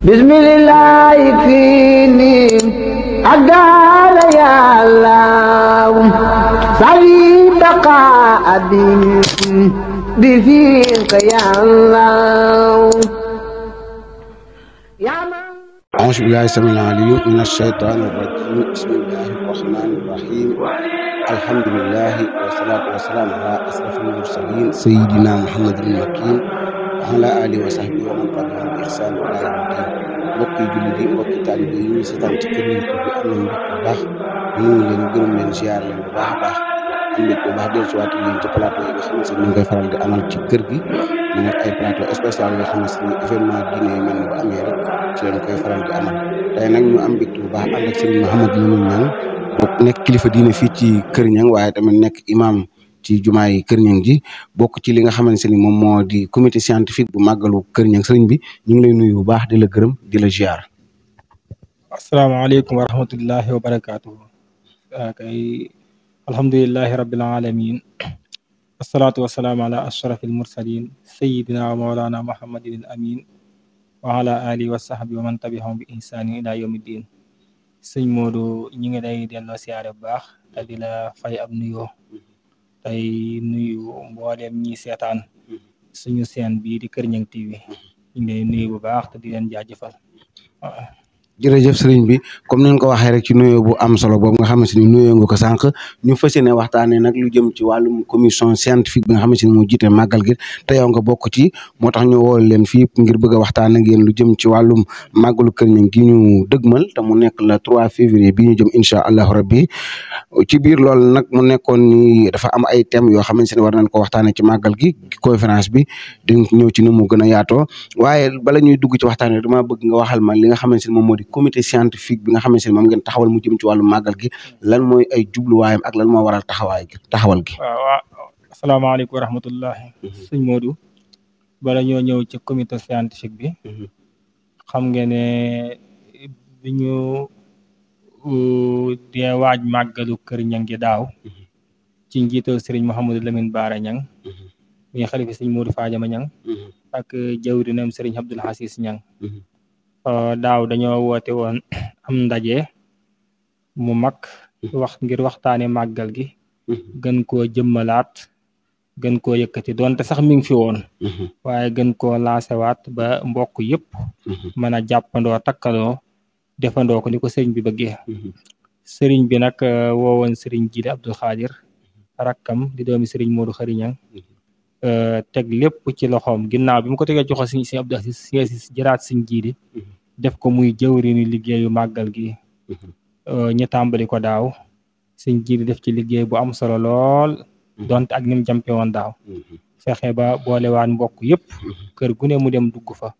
bismillah fini agala ya allah sawi baqa abin بفيك يا الله يا من أعوذ بالله السميع العليم من الشيطان الرجيم بسم الله الرحمن الرحيم الحمد لله والصلاة والسلام على أشرف المرسلين سيدنا محمد المكين وعلى آله وصحبه ومن تبعهم بإحسان إلى يوم الدين mbokki jullit yi mbokki taalibe yi ñu seetaan ci Kër Ñang TV am nañu mbégte bu baax ñu ngi leen gërëm leen ziar leen bu baax a baax am mbégte bu baax dellu si waat yéen ci plateau yi nga xam ne ñu ngi koy faral di amal ci kër gi mu nekk ay plateau spécial yoo xam ne événement diine yu mel ni bu amee rek ci leen koy faral di amal tey nag ñu am mbégte bu baax ànd ak Serigne Mouhamadou Lamine Niang bokk nekk kilifa diine fii ci Kër Ñang waaye tamit nekk imam ci jumaa yi Kër Ñang ji bokk ci li nga xamante ni moom moo di comité scientifique bu màggalu Kër Ñang sëriñ bi ñu ngi lay nuyu bu baax di la gërëm di la ziar. asalaamaaleykum wa rahmatullahi wa barakaatuhu. kay alhamdulillahi rabbil alamin wasalaatu wasalaamu ala ashrafil mursalin sayidina wa mawlana muhammadin al amin wa ala alihi wa sahbi wa man tabi'ahum bi ihsani ila yawmiddin. sëñ Modou ñi ngi lay delloo siyaare bu baax te di la fay ab nuyoo tey nuyu mboolem ñi seetaan suñu seen bii di Kër Ñang TV ñu ngi lay nuyu bu baax te di leen jaajëfal. jërëjëf sëriñ bi comme ni ko waxee rek ci nuyoo bu am solo boobu nga xamante ni nuyoo nga ko sànq ñu fas yéene waxtaanee nag lu jëm ci wàllum commission scientifique bi nga xamante ni moo jiite màggal gi te yow nga bokk ci moo tax ñu woo leen fii ngir bëgg a waxtaan ak yéen lu jëm ci wàllum màggalu Kër Ñang gi ñu dëgmal te mu nekk le 3 février bi ñu jëm incha allahu rabbi ci biir loolu nag mu nekkoon ni dafa am ay thèmes yoo xamante ni war nañ ko waxtaanee ci màggal gi conférence bi di ñëw ci nu mu gën a yaatoo waaye bala ñuy dugg ci waxtaan dama bëgg nga waxal ma li nga xamante ni moom moo di comité scientifique bi nga xamante ne moom ngeen taxawal mu jëm ci wàllu màggal gi lan mooy ay jubluwaayam ak lan moo waral taxawal gi. waaw asalaamaaleykum wa rahmatullahi. sëñ Modou bala ñoo ñëw ci comité scientifique bi. xam ngeen ne bi ñu dee waaj màggalu Kër Ñang gi daaw. ci njiital Serigne Mouhamadou Lamine Bara Niang. muy xalifa sëñ Modou Fadiama Niang. ak jawrinam Serigne Abdoul Aziz Niang. daaw dañoo woote woon am ndaje mu mag ngir waxtaane màggal gi gën koo jëmmalaat gën koo yëkkati doonte sax mi ngi fi woon waaye gën koo laasewaat ba mbokk yëpp mën a jàppandoo takkaloo defandoo ko ni ko sëriñ bi bëggee sëriñ bi nag woowoon sëriñ Jili Abdul Xaadir rakkam di doomi sëriñ Modou Khary Niang teg lépp ci loxoom ginnaaw bi mu ko tegee joxo si Abdou Aziz jëraat sëriñ Jili def ko muy jëwriñu liggéeyu màggal gi ñu tàmbali ko daaw sëñ Jili def ci liggéey bu am solo lool donte ak ni mu jàmpe woon daaw fexe ba boolewaan mbokk yëpp kër gu ne mu dem dugg fa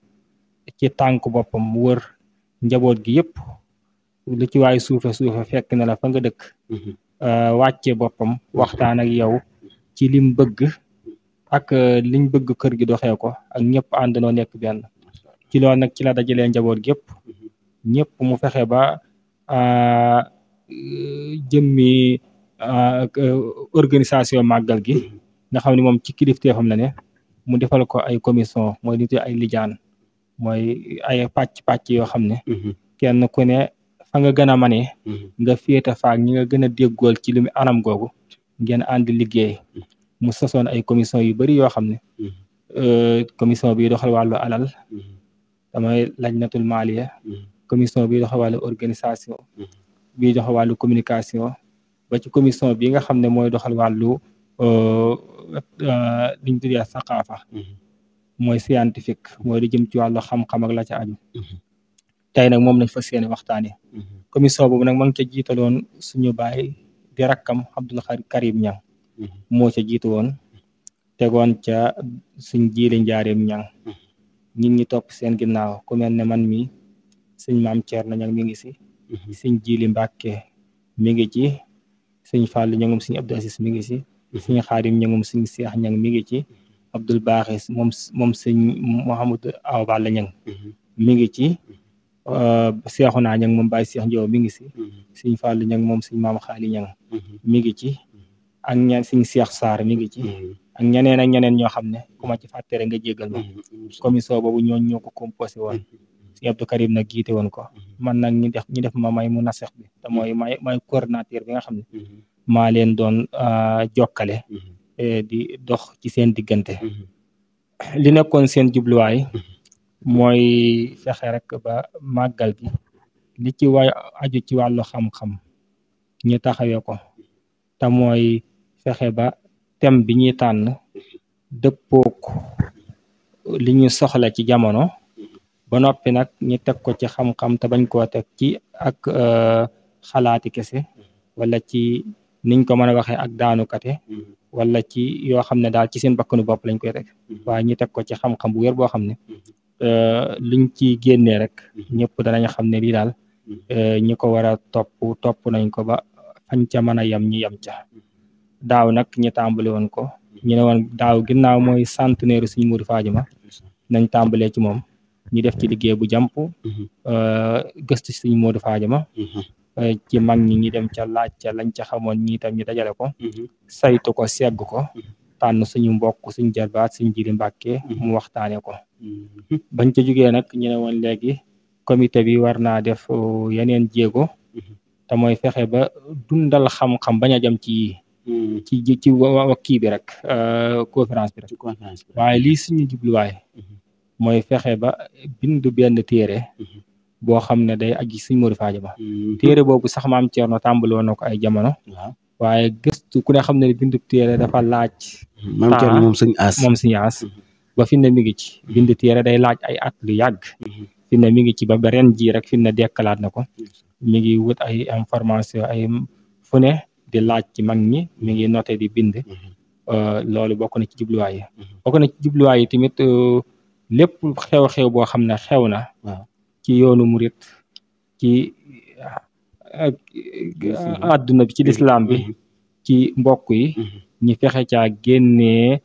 ci tànk boppam mu wër njaboot gi yëpp lu ci waay suufe fekk na la fa nga dëkk wàcce boppam waxtaan ak yow ci lim bëgg ak liñ bëgg kër gi doxee ko ak ñëpp àndandoo nekk benn ci loolu nag ci la dajalee njaboot gépp ñëpp mu fexe ba jëmmi organisation màggal gi nga xam ne moom ci kilifteefam la ne mu defal ko ay commission mooy nit ay lijaan mooy ay pàcc yoo xam ne kenn ku ne fa nga gën a manee nga féete faak ñi nga gën a déggool ci li mu anam googu ngeen ànd liggéey mu sosoon ay commission yu bari yoo xam ne commission bi doxal wàllu alal damay lajnatul maaliya commission bi doxal wàllu organisation bi doxal wàllu communication ba ci commission bi nga xam ne mooy doxal wàllu liñ tuddee saqaafa mooy scientifique mooy di jëm ci wàllu xam-xam ak la ca aju tey nag moom lañ fas yéene waxtaane commission boobu nag ma ngi ca jiitaloon suñu baay di rakkam Abdoul Karim Niang moo ca jiitu woon tegoon ca suñ Jili Njaareem Niang nit ñi topp seen ginnaaw ku mel ne man mi sëñ Maam Thierno Niang mi ngi si sëñ Jili Mbàkke mi ngi ci sëñ Fallou Niangum sëñ Abdou Aziz mi ngi si sëñ Xaadim Niangum sëñ Seex Niang mi ngi ci Abdoul Baaxis moom sëñ Mouhamadou Awa Balla Niang mi ngi ci Seexuna Niang moom Baye Seex Njow mi ngi si sëñ Fallou Niang moom sëñ Maam Xaali Niang mi ngi ci ak ñaan sëñ Seex Saar mi ngi ci ak ñeneen ñoo xam ne ku ma ci fàttere nga jéggal ma commission boobu ñoo ko composé woon Sëñ Abdou Karim nag jiite woon ko man nag ñu def ma may mu nasex bi te mooy may coordinateur bi nga xam ne maa leen doon jokkale di dox ci seen diggante li nekkoon seen jubluwaay mooy fexe rek ba màggal gi li ci way aju ci wàllu xam-xam ñu taxawee ko te mooy fexe ba thème bi ñuy tànn dëppook li ñu soxla ci jamono ba noppi nag ñu teg ko ci xam-xam te bañ koo teg ci ak xalaati kese wala ci niñ ko mën a waxee ak daanukate wala ci yoo xam ne daal ci seen bakkanu bopp lañ koy teg waaye ñu teg ko ci xam-xam bu wér boo xam ne liñ ci génnee rek ñëpp danañ xam ne lii daal ñi ko war a topp nañ ko ba fañ ca mën a yem ñu yem ca daaw nag ñu tàmbali woon ko ñu ne woon daaw ginnaaw mooy centenaire Sëñ Modou Fadiama nañ tàmbalee ci moom ñu def ci liggéey bu jàmp gëstu Sëñ Modou Fadiama ci mag ñi dem ca laaj ca lañ ca xamoon ñi tam ñu dajale ko saytu ko segg ko tànn suñu mbokk suñ jarbaat suñ Jili Mbàkke mu waxtaane ko bañ ca jógee nag ñu ne woon léegi comité bi war naa def yeneen jéego te mooy fexe ba dundal xam-xam bañ a jëm ci kii bi rek conférence bi rek waaye lii suñu jubluwaay mooy fexe ba bindu benn téere boo xam ne day aji Sëñ Modou Fadiama téere boobu sax maam Thierno tàmbali woon na ko ay jamono waaye gëstu ku ne xam ne bindu téere dafa laaj maam Thierno moom Sëñ As ba fi ne mi ngi ci bindu téere day laaj ay at lu yàgg fi ne mi ngi ci ba ren ji rek fi ne dekkalaat na ko mi ngi wut ay information ay fu ne di laaj ci mag ñi mi ngi noté di bind loolu bokk na ci jubluwaay yi bokk na ci jubluwaay yi tamit lépp xew-xew boo xam ne xew na ci yoonu murit ci àdduna bi ci lislaam bi ci mbokk yi ñi fexe caa génnee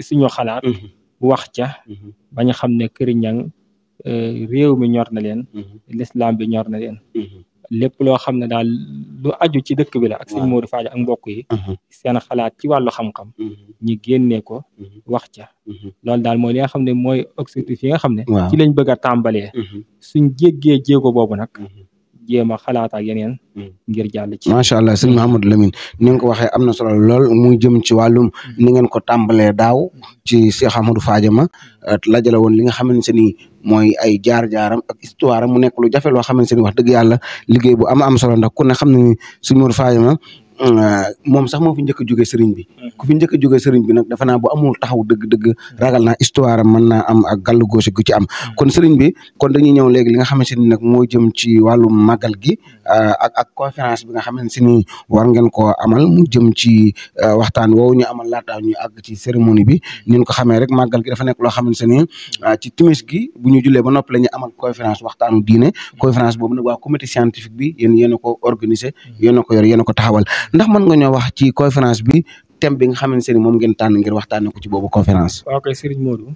suñu xalaat wax ca bañ xam ne këriñang réew mi ñor na leen lislaam bi ñor na leen lépp loo xam ne daal lu aju ci dëkk bi la ak Sëñ Modou Fadiama ak mbokk yi seen xalaat ci wàllu xam-xam ñi génnee ko wax ca loolu daal mooy li nga xam ne mooy objectif yi nga xam ne ci lañ bëgg a tàmbalee suñ jéggee jéego boobu nag jéem a xalaat ak yeneen ngir jàll ci macha allah sëñ Mouhamadou Lamine ni nga ko waxee am na solo lool mu jëm ci wàllum ni ngeen ko tàmbalee daaw ci Cheikh Ahmadou Fadiama lajale woon li nga xamante ni mooy ay jaar-jaaram ak histoire mu nekk lu jafe loo xamante ni wax dëgg yàlla liggéey bu am solo ndax ku ne xam ne ni Sëñ Modou Fadiama moom sax moo fi njëkk a jógee sëriñ bi ku fi njëkk a jógee sëriñ bi nag dafa naa bu amul taxaw dëgg-dëgg ragal naa histoire am mën naa am ak gàllu góose gu ci am kon sëriñ bi kon dañuy ñëw léegi li nga xamante ni nag moo jëm ci wàllu màggal gi ak conférence bi nga xamante ni war ngeen koo amal mu jëm ci waxtaan woowu ñu amal laataa ñu àgg ci cérémonie bi ni ko xamee rek màggal gi dafa nekk loo xamante ni ci timis gi bu ñu jullee ba noppi la ñu amal conférence waxtaanu diine conférence boobu nag waa comité scientifique bi yéen a ko organisé yéen a ko yor yéen a ko taxawal ndax mën nga ñoo wax ci conférence bi thème bi nga xamante ne moom ngeen tànn ngir waxtaanee ko ci boobu conférence. waaw kay Serigne Modou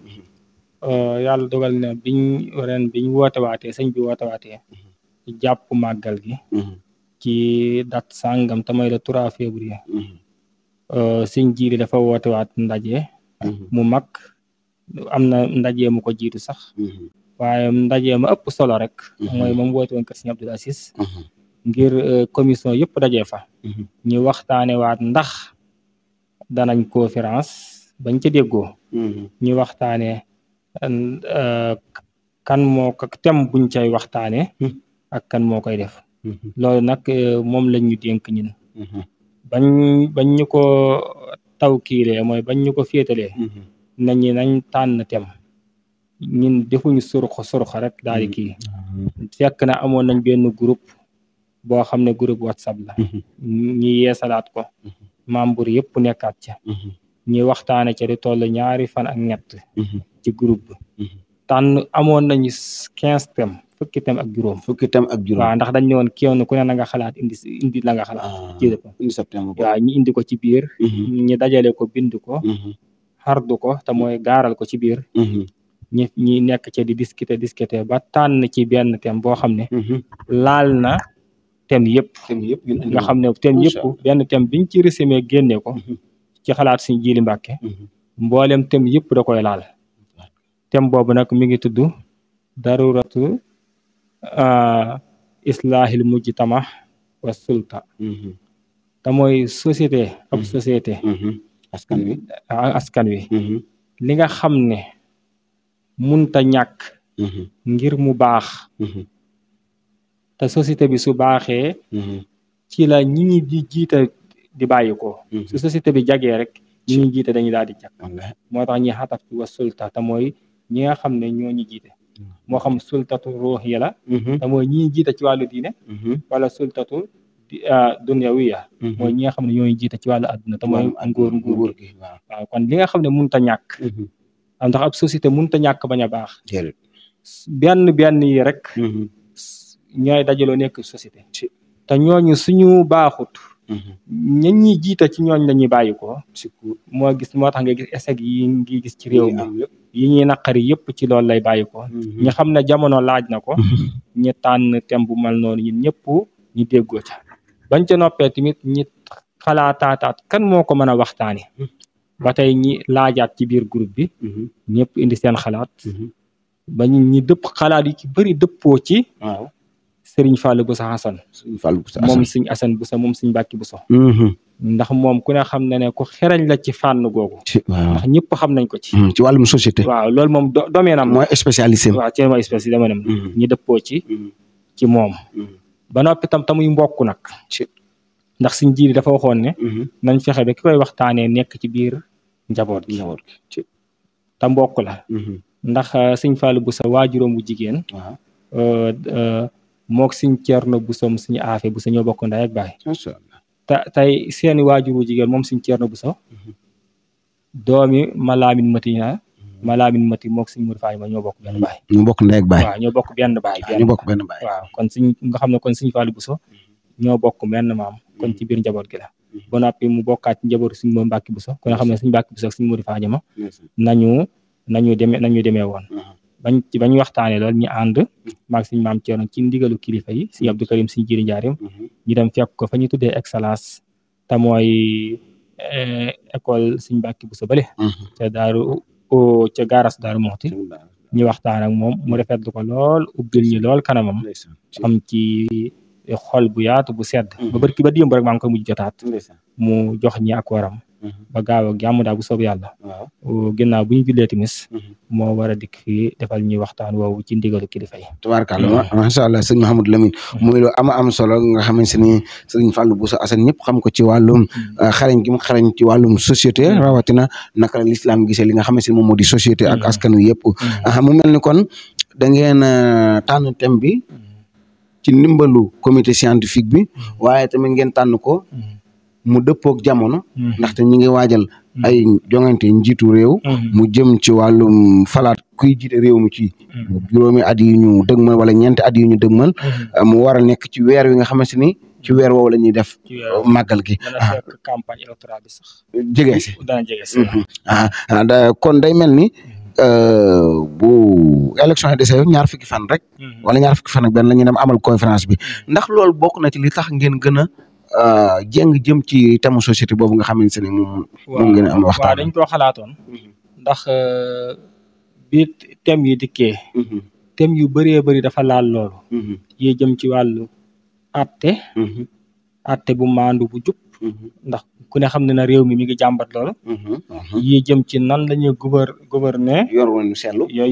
yàlla dogal na biñ woote waatee sëñ bi woote waatee jàpp màggal gi. ci date sangam tamay le 3 février. sëñ Jili dafa woote waat ndaje. mu mag am na ndaje mu ko jiitu sax. waaye ndaje ma ëpp solo rek. mooy moom woote woon kër Sëñ Abdou Aziz ngir commission yëpp dajee fa ñu waxtaane waat ndax danañ conférence bañ ca déggoo ñu waxtaane kan moo ko thème buñ cay waxtaane ak kan moo koy def loolu nag moom lañ ñu dénk ñun bañ ñu ko tawkiilee mooy bañ ñu ko féetalee nañ tànn thème ñun defuñu surux rek daal di kii fekk na amoon nañ benn groupe boo xam ne groupe WhatsApp la ñi yeesalaat ko membre yëpp nekkaat ca ñi waxtaane ca di toll 2 fan ak ñett ci groupe bi tànn amoon nañu 15 thèmes fukki thèmes ak juróom waaw ndax dañ ne woon kenn ku ne na nga xalaat indi la nga xalaat ci waaw ñi indi ko ci biir ñi dajale ko bind ko xardu ko te mooy gaaral ko ci biir ñi nekk ca di discuter ba tànn ci benn thème boo xam ne laal na thème yëpp nga xam ne thème yëpp benn thème biñ ci résumé génne ko ci xalaat Sëñ Jili Mbàkke mboolem thème yëpp da koy laal thème boobu nag mi ngi tudd daruratu islahil mujtama wa sulta te mooy société ab société askan wi li nga xam ne munta ñàkk ngir mu baax te société bi su baaxee ci la ñi ñi di jiite di bàyyi ko su société bi jagee rek ñi ñi jiite dañuy daal di jag moo tax ñi xataf ci wa sulta te mooy ñi nga xam ne ñoo ñu jiite moo xam sultatu ruuhiya la te mooy ñi jiite ci wàllu diine wala sultatu dunyawiya mooy ñi nga xam ne ñoo ñu jiite ci wàllu àdduna te mooy nguur gi waaw kon li nga xam ne mënut a ñàkk ndax ab société mënut a ñàkk bañ a baax benn yi rek ñooy dajaloo nekk société te ñooñu suñu baaxut ñan ñi jiite ci ñooñ la ñuy bàyyi ko moo tax nga gis échec yi ngi gis ci réew mi yi ñuy naqari yëpp ci loolu lay bàyyi ko ñu xam ne jamono laaj na ko ñi tànn thème bu mel noonu ñun ñëpp ñu déggoo ca bañ ca noppee tamit ñi xalaataataat kan moo ko mën a waxtaane ba tey ñi laajaat ci biir groupe bi ñëpp indi seen xalaat ba ñi dëpp xalaat yi ci bëri dëppoo ci Sëriñ Fallou Bousso Assane moom Sëriñ Assane Bousso moom Sëriñ Mbàkke Bousso ndax moom ku ne xam na ne ku xerañ la ci fànn googu ndax ñëpp xam nañ ko ci wàllum société waaw loolu moom domaine am mooy spécialisé waaw ci mooy spécialisé domaine am ñi dëppoo ci moom ba noppi tam tamuy mbokk nag ndax suñ jiiri dafa waxoon ne nañ fexe ba ki koy waxtaanee nekk ci biir njaboot gi te mbokk la ndax Sëriñ Fallou Bousso waajuróom bu jigéen mook Sëriñ Ceerno Bousso Sëriñ Aafe Bousso ñoo bokk ndey ak baay tey seeni waajur wu jigéen moom Sëriñ Ceerno Bousso doomi Malaamin Mati mook Sëriñ Modou Faye ma ñoo bokk benn baay ñoo bokk ndey ak baay waaw ñoo bokk benn baay waaw kon nga xam ne kon Sëriñ Fallou Bousso ñoo bokk benn maam kon ci biir njaboot gi la ba noppi mu bokkaat ci njabootu Sëriñ Modou Mbàkke Bousso kon nga xam ne Sëriñ Mbàkke Bousso ak Sëriñ Modou Faye ma nañu demee woon bañ waxtaanee loolu ñu ànd maag Sëriñ Maam Ceerno ci ndigalu kilifa yi Sëriñ Abdou Karim Sëriñ Jiiri Njaarim ñu dem fekk ko fa ñu tuddee excellence te mooy école Sëriñ Mbàkke Bousso bale ca gaaras Daaru Muxti ñu waxtaan ak moom mu rafetlu ko lool ubbil ñu lool kanamam am ci xol bu yaatu bu sedd ba barki ba démb rek maa ngi koy mujj jotaat mu jox ñi ak waram ba gaaw ak jàmm daal bu soob yàlla ginnaaw bu ñu jullee timis moo war a dikk fii defal ñuy waxtaan woowu ci ndigalu kilifa yi tabaarkalla macha allah sëñ Mouhamadou Lamine muy lu am solo nga xamante ni Sëriñ Fallou Bousso Assane ñëpp xam ko ci wàllum xarañ gi mu xarañ ci wàllum société rawatina naka la l'islam gisee li nga xamante ni moom moo di société ak askan wi yëpp mu mel ni kon da ngeen tànn thème bi ci ndimbalu comité scientifique bi waaye tamit ngeen tànn ko mu dëppook jamono ndaxte ñi ngi waajal ay jongante njiitu réew mu jëm ci wàllum falaat kuy jiite réew mi ci juróomi at yi ñu dëgmal wala ñeenti at yi ñu dëgmal mu war a nekk ci weer wi nga xamante ni ci weer woowu la ñuy def màggal gi campagne électorale bi sax jege si dana jege si kon day mel ni bu élection yi desee ñaar fukki fan rek wala ñaar fukki fan ak benn la ñuy dem amal conférence bi ndax loolu bokk na ci li tax ngeen gën a jéng jëm ci thème société boobu nga xamante ne moom ngeen am waxtaan waaw dañ koo xalaatoon ndax bi thème yi dikkee thème yu bëree bëri dafa laal loolu yi jëm ci wàllu atte bu maandu bu jub ndax ku ne xam ne na réew mi ngi jàmbat loolu yi jëm ci nan la ñuy gouverner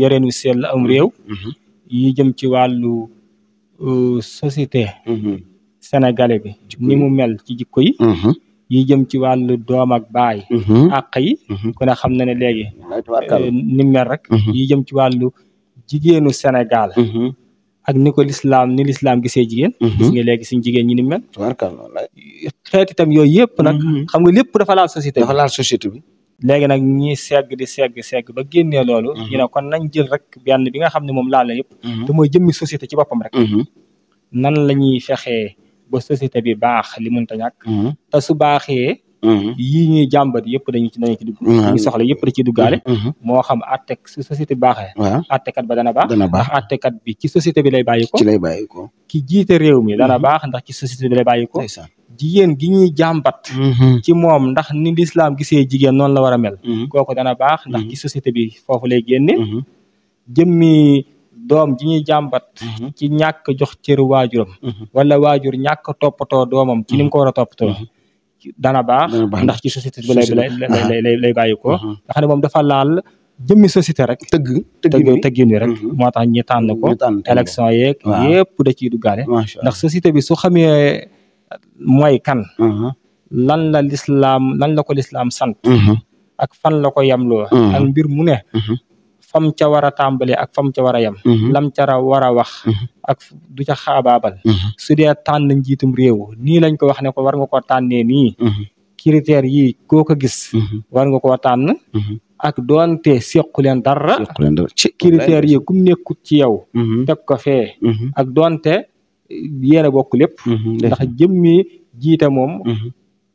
yoreenu sell am réew yi jëm ci wàllu société sénégalais bi ni mu mel ci jikko yi jëm ci wàllu doom ak baay àq yi ku ne xam na ne léegi ni mel rek yi jëm ci wàllu jigéenu Sénégal ak ni lislaam gisee jigéen gis nga léegi suñ jigéen ñi ni mel xeet itam yooyu yëpp nag xam nga lépp dafa laal société bi léegi nag ñi segg ba génnee loolu ñu ne kon nañ jël rek benn bi nga xam ne moom laal la yëpp te mooy jëmmi société ci boppam rek nan la ñuy fexee ba société bi baax li mënta ñàkk te su baaxee yii ñuy jàmbat yëpp dañu ci dugg ñu soxla yëpp da ciy duggaale moo xam attek su société bi baaxee attekat ba dana baax ndax attekat bi ci société bi lay bàyyi ko ki jiite réew mi dana baax ndax ci société bi lay bàyyi ko jigéen gi ñuy jàmbat ci moom ndax ni lislaam gisee jigéen noonu la war a mel kooku dana baax ndax ci société bi foofu lay génne jëmmi doom ji ñuy jàmbat ci ñàkk jox cër waajuram wala waajur ñàkk toppatoo doomam ci ni mu ko war a toppatoo dana baax ndax ci société bi lay bàyyi ko nga xam ne moom dafa laal jëmmi société rek tëggin wi rek moo tax ñi tànn ko élection yeeg yëpp da ciy duggaale ndax société bi su xamee mooy kan lan la ko lislaam sant ak fan la ko yemloo ak mbir mu ne fam ca war a tàmbale ak fam ca war a yem lam ca war a wax ak du ca xaabaabal su dee tànn njiitum réew nii lañ ko wax ne ko war nga koo tànnee nii critères yi koo ko gis war nga koo tànn ak doonte sequ leen dara critères yi kum nekkut ci yow teg ko fee ak doonte yéen a bokk lépp ndax jëmmi jiite moom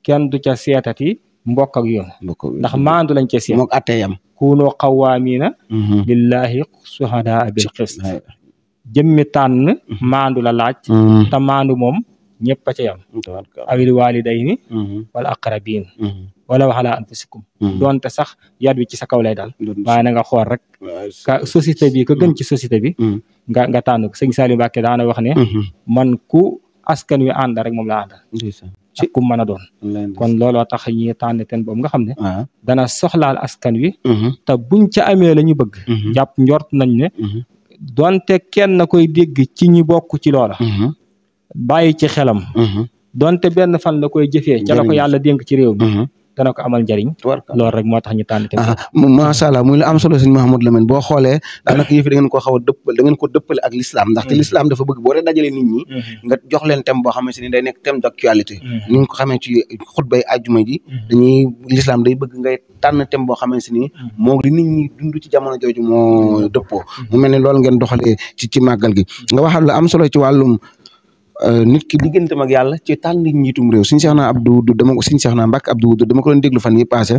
kenn du ca seetati mbokk ak yoon ndax maandu lañ ca seet mook atte yam kuunoo xawaamiina lillahi suhadaa bil qist jëmmi tànn maandu la laaj te maandu moom ñëpp a ca yam awil walidayni wal aqrabin wala waxala anfusikum doonte sax yat wi ci sa kaw lay daal waaye na nga xool rek ka société bi ka gën ci société bi nga tànn ko sëñ Saliou Mbacké daana wax ne man ku askan wi ànd rek moom la àndal ak ku mën a doon kon looloo tax ñi tànn ten boobu nga xam ne dana soxlaal askan wi te buñ ca amee la ñu bëgg jàpp njort nañ ne donte kenn na koy dégg ci ñi bokk ci loola bàyyi ci xelam donte benn fan la koy jëfee ca la ko yàlla dénk ci réew mi dana ko amal njariñ loolu rek moo tax ñu tànn ten macha allah muy lu am solo sëñ Mouhamadou Lamine boo xoolee daanaka yëf yi da ngeen ko xaw a dëppal da ngeen ko dëppale ak l'islam ndaxte l'islam dafa bëgg boo dee dajale nit ñi nga jox leen thème boo xamante ni day nekk thème d'actualité ni nga ko xamee ci xutbay àjjuma ji dañuy l'islam day bëgg ngay tànn thème boo xamante ni moo li nit ñi dund ci jamono jooju moo dëppoo mu mel ni loolu ngeen doxalee ci màggal gi nga waxal la am solo ci wàllum nit ki digganteem ak yàlla ci tànn njiitum réew suñu Seexna Abdou suñu Seexna Mbacké Abdou dama ko doon déglu fan yi passé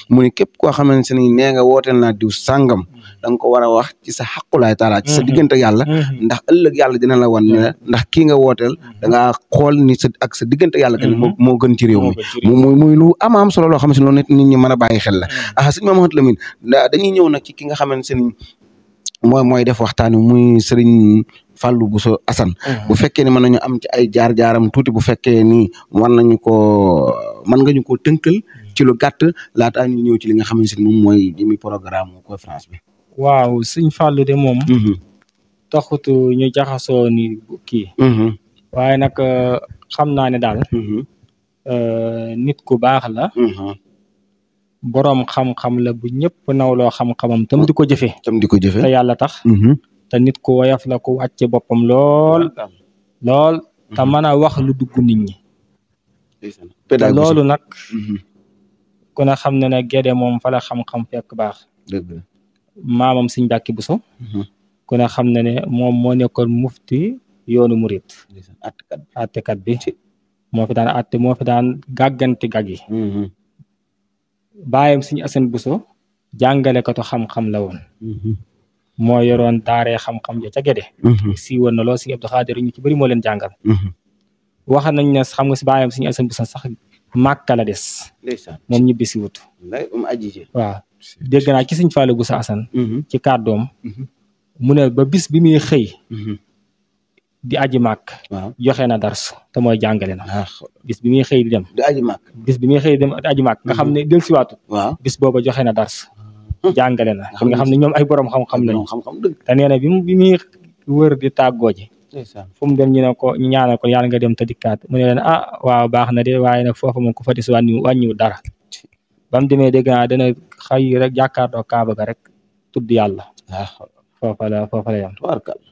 mu ne képp koo xamante ni nee nga wooteel naa diw sàngam da nga ko war a wax ci sa xaqulaay taala ci sa diggante ak yàlla ndax ëllëg yàlla dina la wan ne ndax kii nga wooteel da ngaa xool ni ak sa diggante ak yàlla kan moo gën ci réew mi muy lu am solo loo xamante ni loolu nit ñi mën a bàyyi xel la sëñ Mouhamadou Lamine dañuy ñëw nag ci ki nga xamante ni mooy def waxtaan wi muy Serigne Fallou Bousso Assane bu fekkee ne mën nañu am ci ay jaar-jaaram tuuti bu fekkee ni mën nga ñu koo tënkal ci lu gàtt laataa ñu ñëw ci li nga xamante ni moom mooy jëmi programme conférence bi waaw sëñ Fallou de moom taxutu ñu jaxasoo ni kii waaye nag xam naa ne daal nit ku baax la boroom xam-xam la bu ñëpp nawloo xam-xamam tam di ko jëfee te yàlla tax te nit ku woyof la ku wàcce boppam lool te mën a wax lu dugg nit ñi te loolu nag ku ne xam ne ne Gédé moom fa la xam-xam fekk baax maamam Sëñ Mbàkke Buso ku ne xam ne ne moom moo nekkoon mufti yoonu murit attekat bi moo fi daan atte moo fi daan gàgganti gag yi baayam Sëñ Asan Buso jàngalekatu xam-xam la woon moo yoroon daaree xam-xam ja ca Gédé si woon na lool Sëñ Abdou Xaadir ñu ci bëri moo leen jàngal wax nañ ne xam nga si baayam Sëñ Asan Buso sax Màkka la des moom ñibbi si wut waaw dégg naa ci Sëñ Fallou Bousso Assane ci kàddoom mu ne ba bis bi muy xëy di aji màkk joxe na dars te mooy jàngale na bis bi muy xëy di dem bis bi muy xëy di dem di aji màkk nga xam ne del siwaatu bis booba joxe na dars jàngale na kon nga xam ne ñoom ay borom xam-xam lañu te nee na bi muy wër di tàggoo ji fu mu dem ñu ne ko ñu ñaanal ko yàlla nga dem te dikkaat mu ne leen waaw baax na de waaye nag foofu moom ku fa dis wàññiwu dara ba mu demee dégg naa dana xëy rek jàkkaarloo Kaaba ga rek tudd yàlla foofa la yam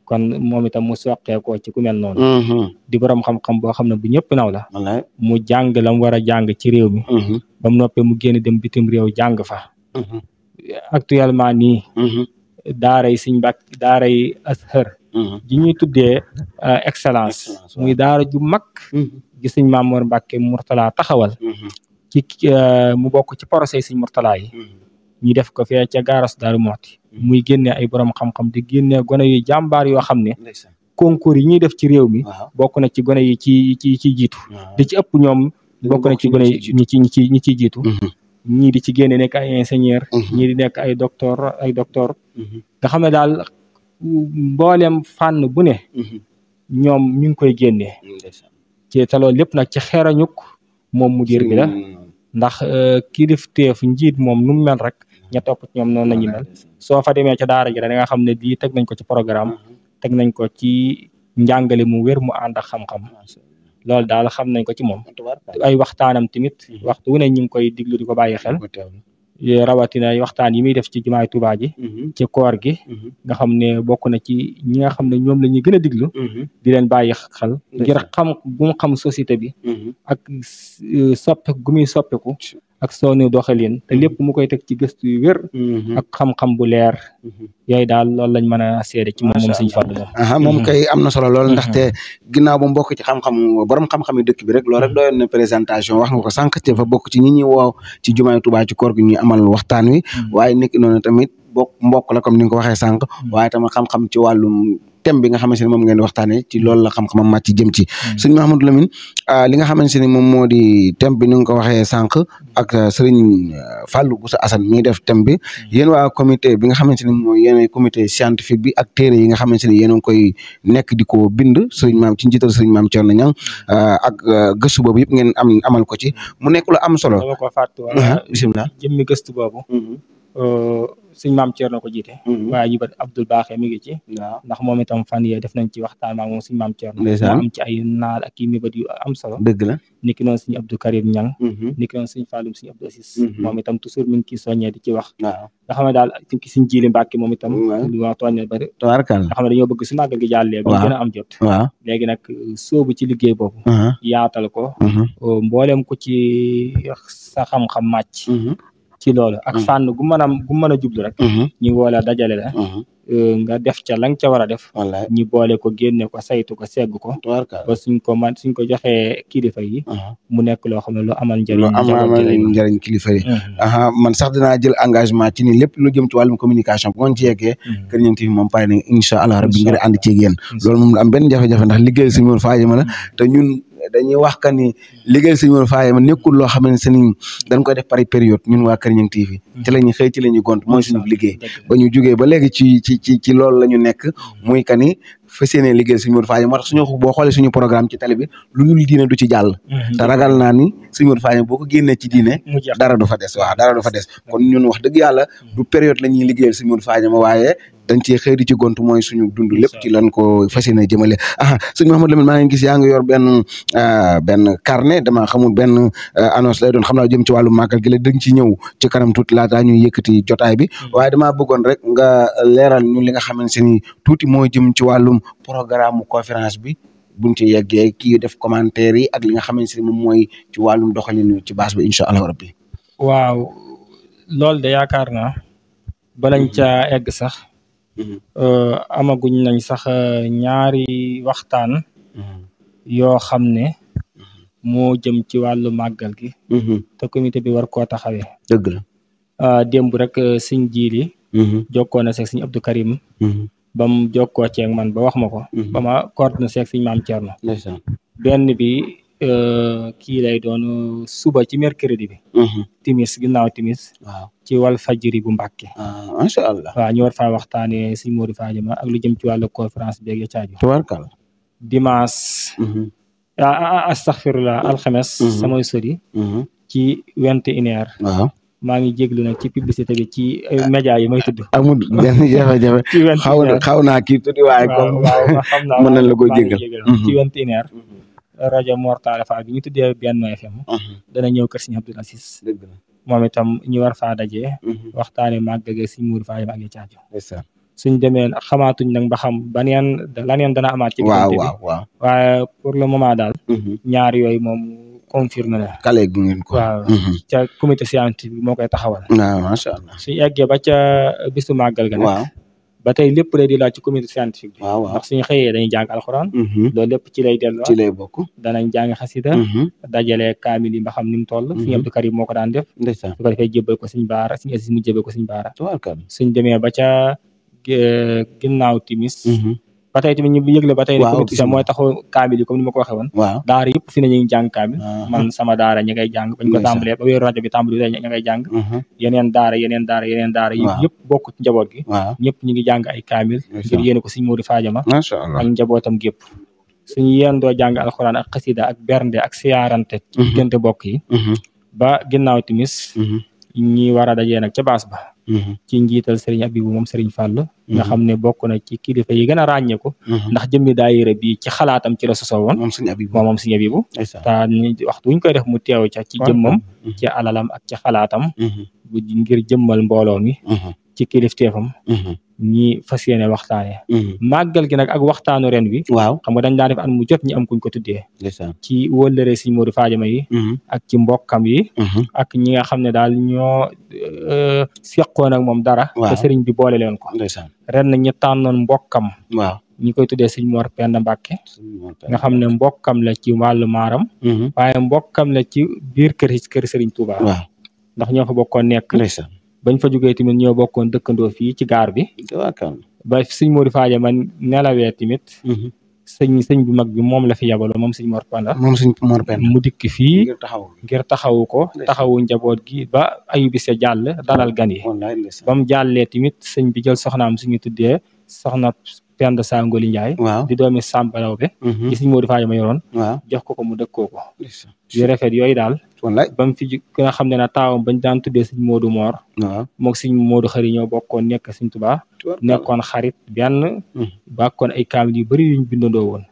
kon moom itam mu soqeekoo ci ku mel noonu di borom xam-xam boo xam ne bu ñëpp naw la mu jàng la mu war a jàng ci réew mi ba mu noppee mu génn dem bitim réew jàng fa actuellement nii daaray Sëñ Mbàkke daaray Azhar ji ñuy tuddee excellence muy daara ju mag gi Sëñ Mamour Mbàkke Mourtala taxawal ci mu bokk ci procès Sëñ Mourtala yi ñu def ko fee ca gaaras Daaru Muxti muy génnee ay borom xam-xam di génnee gone yu jàmbaar yoo xam ne concours yi ñuy def ci réew mi bokk na ci gone yi ci jiitu di ci ëpp ñoom bokk na ci gone yi ñi ciy jiitu ñii di ci génne nekk ay ingénieur ñii di nekk ay docteur nga xam ne daal mboolem fànn bu ne ñoom ñu ngi koy génnee ci te loolu lépp nag ci xerañuk moom mudir bi la ndax kilifteef njiit moom nu mu mel rek ña topp ci ñoom noonu la ñu mel soo fa demee ca daara ji da nga xam ne lii teg nañ ko ci programme teg nañ ko ci njàngale mu wér mu ànd ak xam-xam loolu daal xam nañ ko ci moom ay waxtaanam tamit waxtu wu ne ñu ngi koy diglu di ko bàyyi xel rawatina waxtaan yi muy def ci jumaay Tuubaa ji ci koor gi nga xam ne bokk na ci ñi nga xam ne ñoom la ñuy gën a diglu di leen bàyyi xel ngir xam bu mu xam société bi ak soppe gu muy soppeku ak soonu doxalin te lépp mu koy teg ci gëstu yu wér ak xam-xam bu leer yooyu daal loolu lañ mën a seede ci moom Sëñ Fallu moom kay am na solo lool ndaxte ginnaaw ba mu bokk ci xam-xam borom xam-xam yi dëkk bi rek loolu rek doyoon na présentation wax nga ko sànq te fa bokk ci ñi ñuy woow ci jumaay Tuubaa ci koor gi ñuy amal waxtaan wi waaye nekk noonu tamit mbokk la comme ni nga ko waxee sànq waaye tamit xam-xam ci wàllum thème bi nga xamante ne moom ngeen di waxtaanee ci loolu la xam-xamam màcc jëm ci sëñ Mouhamadou Lamine li nga xamante ne moom moo di thème bi ni nga ko waxee sànq ak sëriñ Fallou Bousso Assane mi def thème bi yéen waa comité bi nga xamante ne mooy yéen comité scientifique bi ak téere yi nga xamante ne yéen a ngi koy nekk di ko bind sëriñ maam ci njiital sëriñ maam Thierno Niang ak gëstu boobu yëpp ngeen amal ko ci mu nekk lu am solo. dama ko fàtte woon bisimilah jëmmi gëstu boobu sëñ maam Thierno ko jiite waaye jibat Abdoul Baaxe mi ngi ci ndax moom itam fan yee def nañ ci waxtaan maa moom sëñ maam Thierno moo am ci ay naal ak i mébét yu am solo dëgg la niki noonu sëñ Abdou Karim Niang niki noonu sëñ Falloum sëñ Abdou Assis moom itam toujours mi ngi ciy soññee di ci wax nga xam ne daal ki sëñ Jili Mbàkke moom itam li ma tooñ bari tabaarkalla nga xam ne dañoo bëgg su màggal gi jàllee ba gën a am jot léegi nag sóobu ci liggéey boobu yaatal ko mboolem ko ci sa xam-xam màcc ci loolu ak fànn gu mën a jublu rek ñu woola dajale la nga def ca la nga ca war a def ñu boole ko génne ko saytu ko segg ko ba suñ ko joxee kilifa yi mu nekk loo xam ne lu amal njëriñ kilifa yi man sax dinaa jël engagement ci ni lépp lu jëm ci wàllum communication bu ngoon ci yeggee Kër Niang TV moom pare na incha allah rabbi ngir ànd ceeg yéen loolu moom am benn jafe-jafe ndax liggéey Sëñ Mor Fadima la te ñun dañuy wax que ni liggéey Sëñ Mor Fadima nekkul loo xamante ni dañ koy def par période ñun waa Kër Niang TV ci la ñuy xëy ci la ñuy gont mooy suñu liggéey ba ñu jógee ba léegi ci loolu la ñu nekk muy que ni fas yéene liggéey Sëñ Mor Fadima moo tax boo xoolee suñu programme ci télé bi lu dul diine du ci jàll te ragal naa ni Sëñ Mor Fadima boo ko génnee ci diine dara du fa des dara du fa des kon ñun wax dëgg yàlla du période la ñuy liggéeyal Sëñ Mor Fadima waaye dañ cee xëy di ci gont mooy suñu dund lépp ci lan ko fas yéene jëmale sëñ Mouhamadou Lamine maa ngi gis yaa ngi yor benn carnet dama xamul benn annonce lay doon xam naa jëm ci wàllu màggal gi la dañ ci ñëw ci kanam tuuti laataa ñuy yëkkati jotaay bi waaye damaa bëggoon rek nga leeral ñu li nga xamante ni tuuti moo jëm ci wàllum programme conférence bi buñ ci yeggee kii def commentaire yi ak li nga xamante ni moom mooy ci wàllum doxalin ci base bi incha allah rabbi waaw loolu de yaakaar naa balañ ca egg sax amaguñ nañ sax ñaari waxtaan yoo xam ne moo jëm ci wàllu màggal gi te comité bi war koo taxawee dëgg la démb rek sëñ Jili jokkoo na seeg sëñ Abdou Karim ba mu jokkoo ceeg man ba wax ma ko ba ma coordonné seeg sëñ Maam Thierno benn bi kii lay doon suba ci mercredi bi timis ginnaaw timis ci wal fajiri bu Mbàkke macha allah waaw ñu war faa waxtaanee Sëñ Modou Fadima ak lu jëm ci wàllu conférence beeg ya caaju tubaarkalla dimanche astaghfirullah alxames samay sori ci 21h maa ngi jéglu nag ci publicité bi ci média yi may tudd amul benn jafe-jafe xaw naa kii tuddi waaye comme xam naa mën nañ la ko jégal ci 21h rajo Mortala Fall bi ñu tuddee Benno FM dana ñëw kër Sëñ Abdou Assis moom itam ñu war faa dajee waxtaane màggal gi Sëñ Modou Fadima ak ya caaju suñ demee xamaatuñ nag ba xam laneen dana amaat ci diggante bi waaye pour le moment daal ñaar yooyu moom confirmé na kale gu ngeen ko waaw ca comité scientifique bi moo koy taxawal waaw macha allah suñ eggee ba ca bisu màggal ga nag ba tey lépp lay di laaj ci comité scientifique bi ndax suñu xëyee dañuy jàng alxuraan loolu lépp ci lay delloo ci lay bokk danañ jàng xasida dajale kaamil yi ba xam ni mu toll Sëñ Abdou Karim moo ko daan def su ko defee jébbal ko Sëñ Baara Sëñ Aziz mu jébbal ko Sëñ Baara suñ demee ba ca ginnaaw timis ba tey tamit ñu yëgle ba tey ne waaw comité scientifique mooy taxaw kaamil yi comme ni ma ko waxee woon waaw daara yëpp fi ne ñu ngi jàng kaamil man sama daara ñi ngay jàng bañ ko tàmbalee ba wéeru rajo bi tàmbali ñi ngay jàng yeneen daara yi yëpp bokk ci njaboot gi ñëpp ñu ngi jàng ay kaamil ngir yéene ko Sëñ Modou Fadiama macha allah ak njabootam gépp suñu yendoo jàng alxuraan ak xasida ak bernde ak siyaarante ci diggante bokk yi ba ginnaaw timis ñi war a dajee nag ca baas ba ci njiital Serigne Abibou moom Serigne Fall nga xam ne bokk na ci kilifa yi gën a ràññeeku ndax jëmmi daayira bi ci xalaatam ci la sosoo woon moom Serigne Abibou te waxtu wuñ koy def mu teew ca ci jëmmam ci alalam ak ci xalaatam bu ngir jëmmal mbooloo mi ci kilifteefam ñi fas yéene waxtaane màggal gi nag ak waxtaanu ren wi xam nga dañ daan def at mu jot ñi am kuñ ko tuddee ci wëllëre Sëñ Modou Fadiama yi ak ci mbokkam yi ak ñi nga xam ne daal ñoo seqoon ak moom dara te sëriñ bi boole leen ko ren na ñu tànnoon mbokkam ñi koy tuddee Sëñ Mor Penda Mbàkke nga xam ne mbokkam la ci wàllu maaram waaye mbokkam la ci biir kër Sëriñ Touba ndax ñoo fa bokkoon nekk bañ fa jógee tamit ñoo bokkoon dëkkandoo fii ci gaar bi ba Sëñ Modou Fadiama nelawee tamit sëñ bu mag bi moom la fi yabaloon moom Sëñ Mor Penda mu dikk fii ngir taxawu ko taxawu njaboot gi ba ayubise jàll dalal gan yi ba mu jàllee tamit sëñ bi jël soxnaam suñu tuddee soxna Penda Sangoli Ndiaye di doomi Samba Lawbe ci Sëñ Modou Fadiama yoroon jox ko mu dëkkoo ko yu rafet yooyu daal ba mu fi ki nga xam ne na taawam bañ daan tuddee Sëñ Modou Mor mook Sëñ Modou Xari ñoo bokkoon nekk Sëñ Tuubaa nekkoon xarit benn bàkkoon ay kaamil yu bëri yuñ bindandoo woon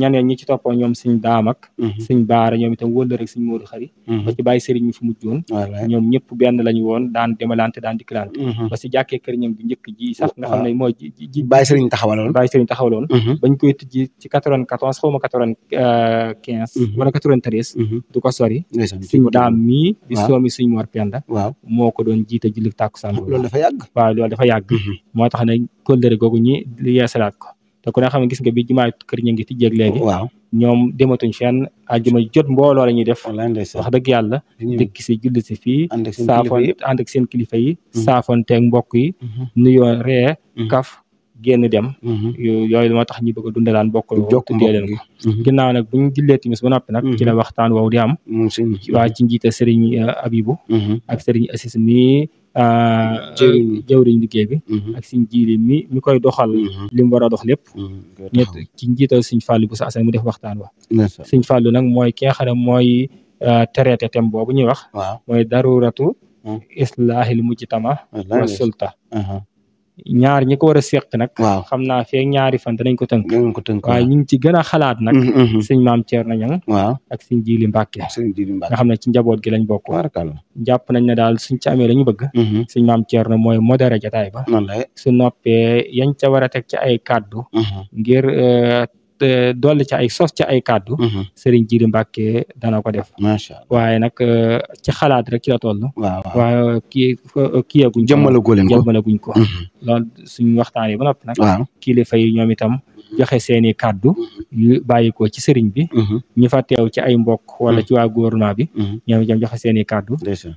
ñaneen ñi ci toppoon ñoom Sëñ Daam ak Sëñ Baara ñoom itam wëllë rek Sëñ Modou Xari ba ci bàyyi sëriñ mi fi mujjoon ñoom ñëpp benn lañu woon daan demalante daan dikkilante ba si jàkkee kër ñam bi njëkk ji sax nga xam ne mooy ji bàyyi sëriñ taxawaloon bañ koy tijji ci 94 xaw ma 95 wala 93 du ko sori Sëñ Daam mii di soomi Sëñ Mor Penda moo ko doon jiite julli tàkkusaan loolu dafa yàgg moo tax ne kóllëre googu ñi yeesalaat ko te ku ne xam ne gis nga bi jumaay kër ña ngi tijjeeg léegi ñoom dematuñ fenn àjjuma jot mbooloo la ñuy def wax dëgg yàlla dëkk si julli si fii saafoon ànd ak seen kilifa yi saafoonteeg mbokk yi nuyoo ree kaf génn dem yooyu moo tax ñi bëgg a dundalaan bokk tuddee leen ko ginnaaw nag buñ jullee timis ba noppi nag ci la waxtaan woowu di am waa ci njiite Serigne Abibou ak Serigne Assis mi jawriñ liggéey bi ak Sëñ Jiili mi koy doxal li mu war a dox lépp ñett ci njiital Sëñ Fallu bu sa asan mu def waxtaan wa Sëñ Fallu nag mooy ki nga xam ne mooy traité thème boobu ñuy wax mooy daruratu islahil mujtama wa sulta ñaar ñi ko war a seq nag xam naa feek ñaari fan danañ ko tënk waaye ñu ngi ci gën a xalaat nag Sëñ Maam Thierno Niang ak Sëñ Jiili Mbàkke nga xam ne ci njaboot gi lañ bokk jàpp nañ ne daal suñ ci amee la ñu bëgg Sëñ Maam Thierno mooy modéré jataay ba su noppee yañ ca war a teg ci ay kàddu ngir dolli ci ay sos ci ay kàddu Sëriñ Jiili Mbàkke dana ko def waaye nag ci xalaat rek ci la toll waaye kiyaguñ jëmmalaguñ ko loolu suñ waxtaanee ba noppi nag kilifa yi ñoom itam joxe seeni kàddu yu bàyyi ko ci sëriñ bi ñu fa teew ci ay mbokk wala ci waa gouvernement bi ñoom itam joxe seeni kàddu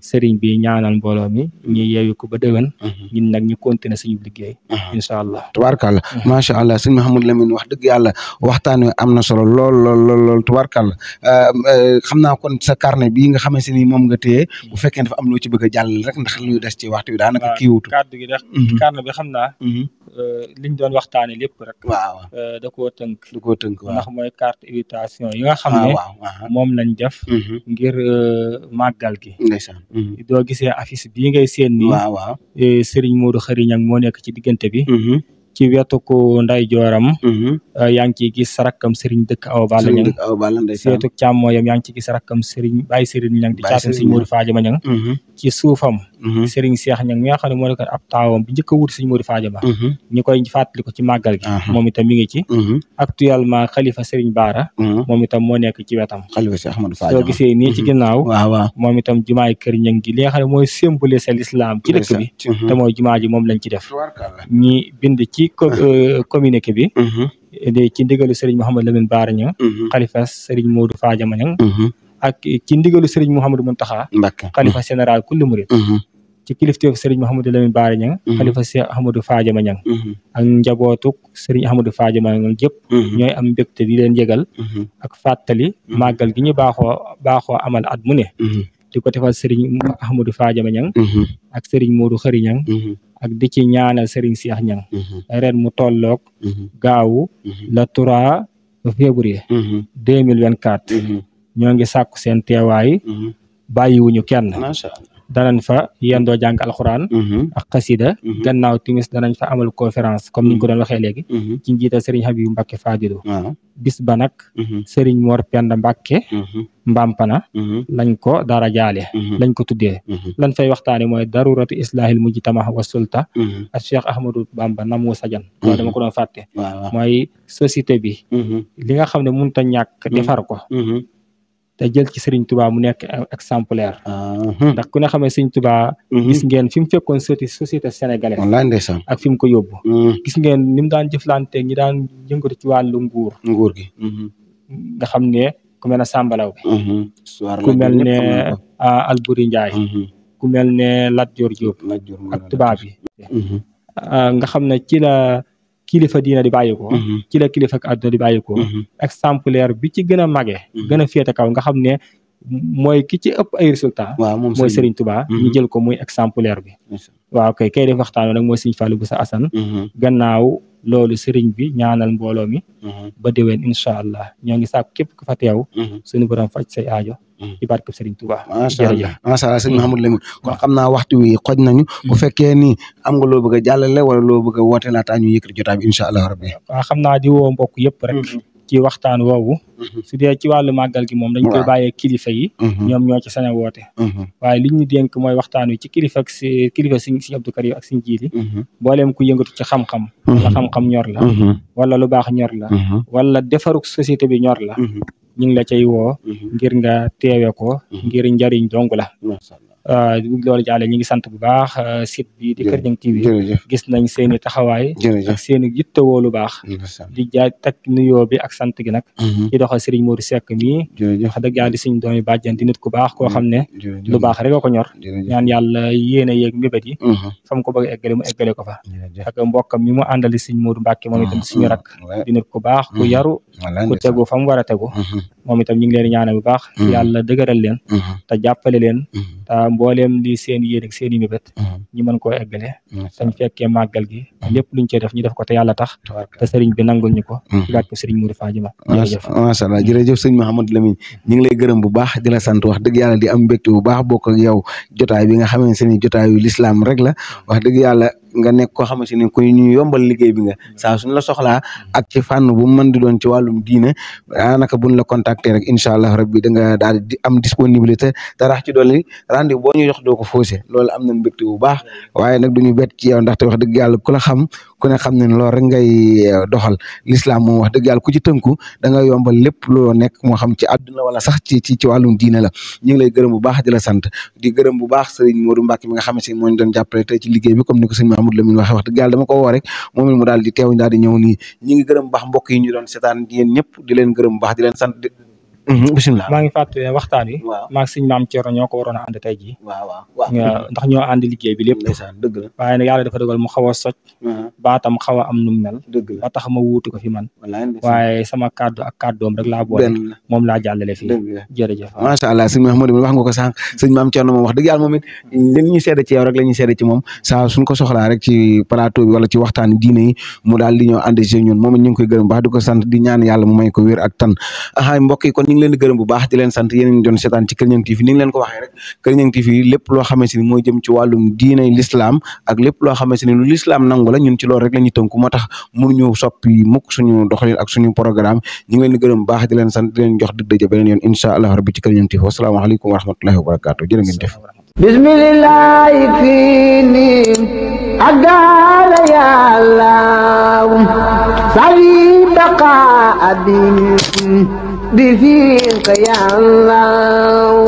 sëriñ bi ñaanal mbooloo mi ñu yeewu ko ba déwén ñun nag ñu continuer suñu liggéey incha allah tubaarkàlla macha allah sëñ Mouhamadou Lamine wax dëgg yàlla waxtaan wi am na solo lool tubaarkàlla xam naa kon sa carnet bii nga xamante ni moom nga téye bu fekkee dafa am loo ci bëgg a jàll rek ndax lu des ci waxtu bi daanaka kii wutu kàddu gi rek carnet bi xam naa liñ doon waxtaane lépp rek da koo tënk ndax mooy carte invitation yi nga xam ne moom lañ def ngir màggal gi doo gisee affiche bii ngay seen nii Serigne Modou Khary Niang moo nekk ci diggante bi ci wetu ko nday jooram yaa ngi ciy gis rakkam Serigne dëkk Awa Balla Niang seetu càmmooyam yaa ngi ciy gis rakkam Serigne Baye Serigne Niang di caatum Serigne Modou Fadiama Niang ci suufam Serigne Cheikh Niang mi nga xam ne moo nekkoon ab taawam bi njëkk a wut Serigne Modou Fadiama ñi koy fàttali ko ci màggal gi moom itam mi ngi ci actuellement xalifa Serigne Bara moom itam moo nekk ci wetam soo gisee nii ci ginnaaw moom itam jumaay kër Niang gi li nga xam ne mooy symboliser l'islam ci dëkk bi te mooy jumaa ji moom lañ ci def ñi bind ci communiqué bi ci ndigalu Serigne Mouhamadou Lamine Bara Niang xalifa Serigne Modou Fadiama Niang ak ci ndigalu Serigne Mouhamadou Mountakha xalifa général kulli murid ci kilifteef Serigne Mouhamadou Lamine Bara Niang xalifa Cheikh Ahmadou Fadiama Niang ak njabootuk Serigne Ahmadou Fadiama Niang yëpp ñooy am mbégte di leen yëgal ak fàttali màggal gi ñu baaxoo amal at mu ne di ko defal Serigne Ahmadou Fadiama Niang ak Serigne Modou Khary Niang ak di ci ñaanal Serigne Cheikh Niang ren mu tolloog gaawu le 3 février 2024 ñoo ngi sàkku seen teewaay bàyyiwuñu kenn danañ fa yendoo jàng alxuraan ak xasida gannaaw timis danañ fa amal conférence comme niñ ko doon waxee léegi ci njiital Serigne Habibou Mbacké Fadilou bis ba nag Serigne Mor Penda Mbacké Mbampana lañ ko dara jaale lañ ko tuddee lan fay waxtaane mooy daruratu islahil mujtama wa sulta ak Cheikh Ahmadou Bamba Namou Sadiane loolu dama ko doon fàtte mooy société bi li nga xam ne mënut a ñàkk defar ko te jël ci Serigne Touba mu nekk exemplaire ndax ku ne xamee Serigne Touba gis ngeen fi mu fekkoon société sénégalaise wallaay ndeysaan ak fi mu ko yóbbu gis ngeen ni mu daan jëflante ñi daan yëngatu ci wàllu nguur gi nga xam ne ku mel ne Sambalaw bi ku mel ne Alboury Ndiaye ku mel ne Lat Dior Diop ak tubaab bi nga xam ne ci la kilifa diina di bàyyikoo ci la kilifa ak àdduna di bàyyikoo exemplaire bi ci gën a mage gën a féete kaw nga xam ne mooy ki ci ëpp ay résultat mooy Serigne Touba ñu jël ko muy exemplaire bi waaw kay def waxtaan nag mooy Serigne Fallou Boussa Assane gannaaw loolu Serigne bi ñaanal mbooloo mi ba déwén incha allah ñoo ngi sàkk képp ku fa teew suñu borom faj say aajo ci barke Serigne Touba macha allah sëñ Mouhamadou Lamine kon xam naa waxtu wi xoj nañu bu fekkee ni am nga loo bëgg a jàllale wala loo bëgg a woote laataa ñu yëkkati jotaay bi incha allah rabbi waaw xam naa di woo mbokk yëpp rek ci waxtaan woowu su dee ci wàllu màggal gi moom dañ koy bàyyee kilifa yi ñoom ñoo ci sañ a woote waaye li ñu dénk mooy waxtaan wi ci kilifa ak kilifa Serigne Abdou Karim ak Serigne Djily mbooleem ku yëngatu ci xam-xam wala xam-xam ñor la wala lu baax ñor la wala defaruk société bi ñor la ñu ngi la cay woo ngir nga teewe ko ngir njariñ dong la loolu jàlle ñu ngi sant bu baax site bi di Kër Niang TV gis nañ seeni taxawaay ak seeni yittewoo lu baax di jaay teg nuyoo bi ak sant gi nag ci doxal Serigne Modou Seck mii wax dëgg yàlla di suñ doomi bàjjan di nit ku baax koo xam ne lu baax rek a ko ñor ñaan yàlla yéene yeeg mbébét yi fa mu ko bëgg eggale mu eggale ko fa ak mbokkam mi mu àndali Serigne Modou Mbacké moom itam suñu rak di nit ku baax ku yaru ku tegu fa mu war a tegu moom itam ñu ngi leen ñaanal bu baax yàlla dëgëral leen te jàppale leen te mbooleem li seen yéen ak seen i mébét ñu mën koo eggale dañ fekkee màggal gi lépp luñ cee def ñu def ko te yàlla tax te sëriñ bi nangul ñu ko ci barke Serigne Modou Fadiama jërëjëf macha allah jërëjëf sëñ Mouhamadou Lamine ñu ngi lay gërëm bu baax di la sant wax dëgg yàlla di am mbégte bu baax bokk ak yow jotaay bi nga xamante ne jotaayu l'islam rek la wax dëgg yàlla nga nekk koo xamante ni ku ñu yombal liggéey bi nga saa suñ la soxlaa ak ci fànn bu mën di doon ci wàllum diine daanaka buñ la contacter rek incha allah rabbi da nga daal di am disponibilité te rax ci dolli rendez-vous boo ñu jox doo ko faussé loolu am na mbégte bu baax waaye nag duñu bett ci yow ndaxte wax dëgg yàlla ku la xam ku ne xam ne loolu rek ngay doxal l'islam moom wax dëgg yàlla ku ci tënku da nga yombal lépp loo nekk moo xam ci àdduna wala sax ci wàllum diine la ñu ngi lay gërëm bu baax di la sant di gërëm bu baax Serigne Modou Mbacké mi nga xam ne moo ñu doon jàppale tey ci liggéey bi comme ni ko sëñ Mouhamadou Lamine waxee wax dëgg yàlla dama ko woo rek moom it mu daal di teew daal di ñëw nii ñi ngi gërëm bu baax mbokk yi ñu doon seetaan yéen ñëpp di leen gërëm bu baax di leen sant bisimilah maa ngi fàttali waxtaan wi maa ngi sëñ Maam Thierno ñoo ko waroon a ànd tey jii ndax ñoo ànd liggéey bi lépp dëgg la waaye nag yàlla dafa dogal mu xaw a soj baatam xaw a am nu mel ba tax ma wuutu ko fi man waaye sama kàddu ak kàddoom rek laa boole moom laa jàllale fii jërëjëf macha allah sëñ Mouhamadou wax nga ko sànq sëñ Maam Thierno moom wax dëgg yàlla moom it li ñuy seede ci yow rek la ñuy seede ci moom saa suñ ko soxlaa rek ci plateau bi wala ci waxtaan diine yi mu daal di ñëw ànd ci ñun moom it ñu ngi koy gërëm baax di ko sant di ñaan yàlla mu may ko wér ak tan mbokk yi kon ñu ngi leen di gërëm bu baax di leen sant yéen ñu doon seetaan ci Kër Niang TV ni ngi leen ko waxee rek Kër Niang TV lépp loo xamante ni mooy jëm ci wàllum diine l'islam ak lépp loo xamante ni lu l'islam nangu la ñun ci loolu rek la ñuy tënku moo tax mënuñu soppi mukk suñu doxalin ak suñu programme ñu ngi leen di gërëm bu baax di leen sant di leen jox dig daje beneen yoon incha allah rabbi ci Kër Niang TV wasalaamaaleykum wa rahmatullahi wa barakatuh jërë ngeen jëf bismillahi fini agala ya allah sawi baqa adin بفيك يا الله